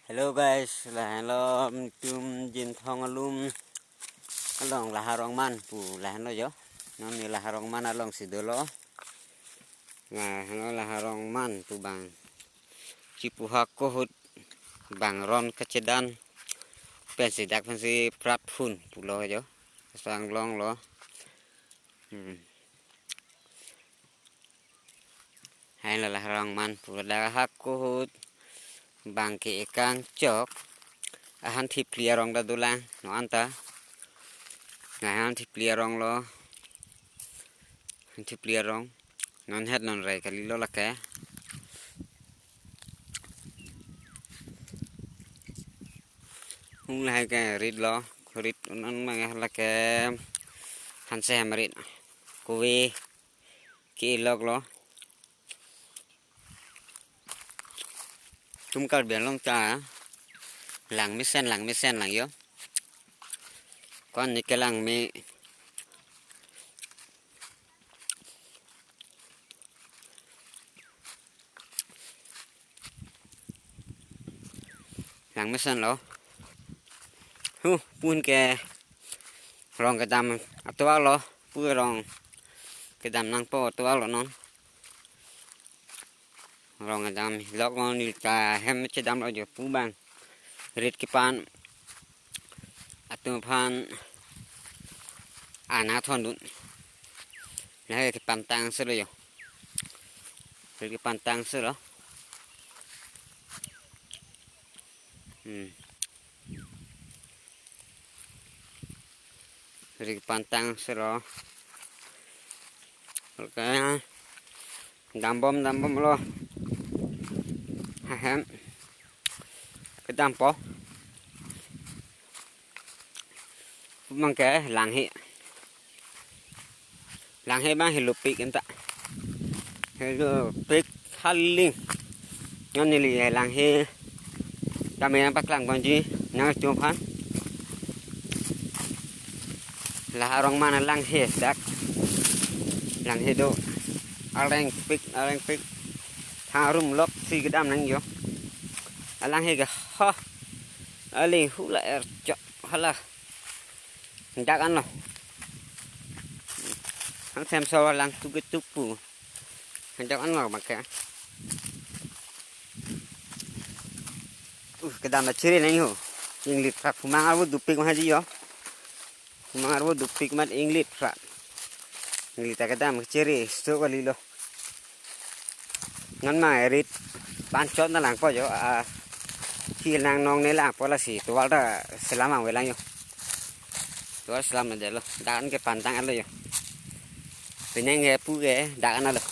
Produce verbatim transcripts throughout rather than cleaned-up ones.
Hello guys, lahenlo tum Jinthong alum along Laharong Man pu lahenlo jo. Non ne Laharong Man alongsi dolo. Lahenlo Laharong Man pu bang. Chipuha kohut bang ron kachedan pensi dak pensi prat phun pulo jo. Sang longlo. Hmm. Hai lo Laharong Man pu dak ha kohut bang ke-e kangchok. Ahan thipli arong ta dolang non anta. Ahan thipli arong lo. Ahan thipli arong. Non het non rai kalilo lake. Hung lahai ke rit lo, rit un an mang lake hanse hem rit. Kove ke-e lok lo. Tum Karbi Anglong ta lang mesen, lang mesen lang jo. Ko-an ne kelang me. Lang mesen lo. Hu, pun ke rong kedam atovar lo. Pu rong kedam nangpo atovar lo non. Rong kedam lok non neli ta hem chedam lo jo pu bang. Rit kepan atum aphan ana thondun. Lahai kepantang selo jo. Rit kepantang selo. Hmm. Rit kepantang selo. Oke. Dambom, dambom lo. Hahem. Kedampo. Bang ke langhe. Langhe bang helopik anta. Helopik haling. Non neli langhe. Dam nangpaklang ponji nangtum aphan. Laharong Man langhe dak. Langhe do. Areng pik, areng pik. Tharum lok si kedam nang jo. Alanghe ke ha. Aling hula er chok hala. Dak anlo. Hang sem so lang tuk tuk pu. Dak anlo bang ke. Uh, kedam chere nang ho. Inglit prak humang arvo dopik ma haji jo. Humang arvo dopik mat inglit prak. Inglit ta kedam chere sto kalilo. Non ma rit panchot na langpo jo, ah, khi nang nong ne langpo lasi tovar ta selam ang velang jo. Tovar selam na delo. Dak an kepantang alo jo. Penang ke pu ke dak an alo.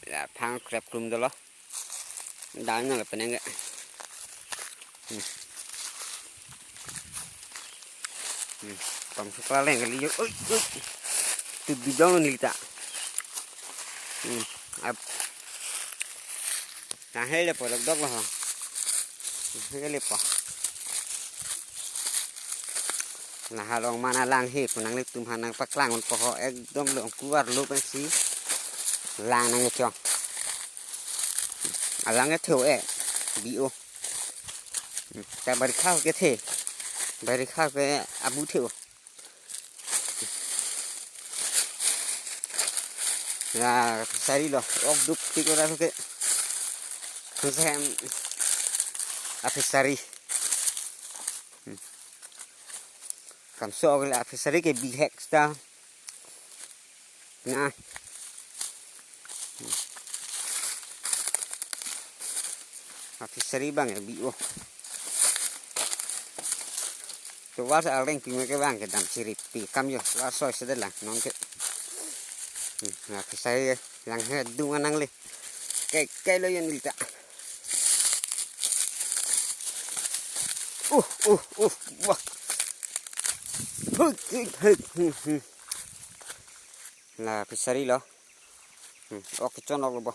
Ya, phang krep klum dolo. Dak an alo penang ke. Hmm. Hmm. Pam sukla leng kali jo. Oi, oi. Tu bidong ni ta. Hmm. Ap. Nah, hele po dok dok lo. Hele po. Laharong Man langhe pu nanglitum aphan nangpaklang un po ho, ekdom long kuar lo pensi lang nang chong. Alang ke theo e. Bi o. Hmm, ta barikha ke the. Barikha ke abu theo. La fishery lo, ok duk tik lo ra ke. Konsem a fishery. Hmm. Kamso ok la fishery ke bihek ta. Na. A fishery bang ya bi o. Tovar areng ping ke bang kedam chiri pi kam jo. Tovar soi sedelang non ke. Hmm, a fishery langhe dung anang le. Ke ke lo yon lita. Uh, uh, uh, wah. Huk, huk, huk, hmm, hmm. La fishery lo. Hmm, ok chon ok lo bo.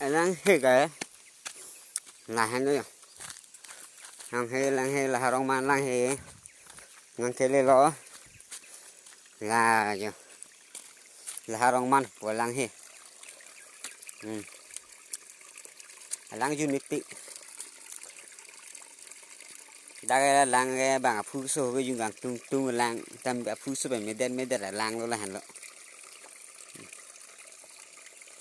Langhe ke. Lahen lo ya. Langhe, langhe, Laharong Man langhe. Nang kele lo. La jo. Laharong Man po langhe. Hmm. Alang jun mepik. Dak alang ke bang aphu keso ke jun kangtung tung alang. Tam aphu keso pen medet medet alang lo lahenlo.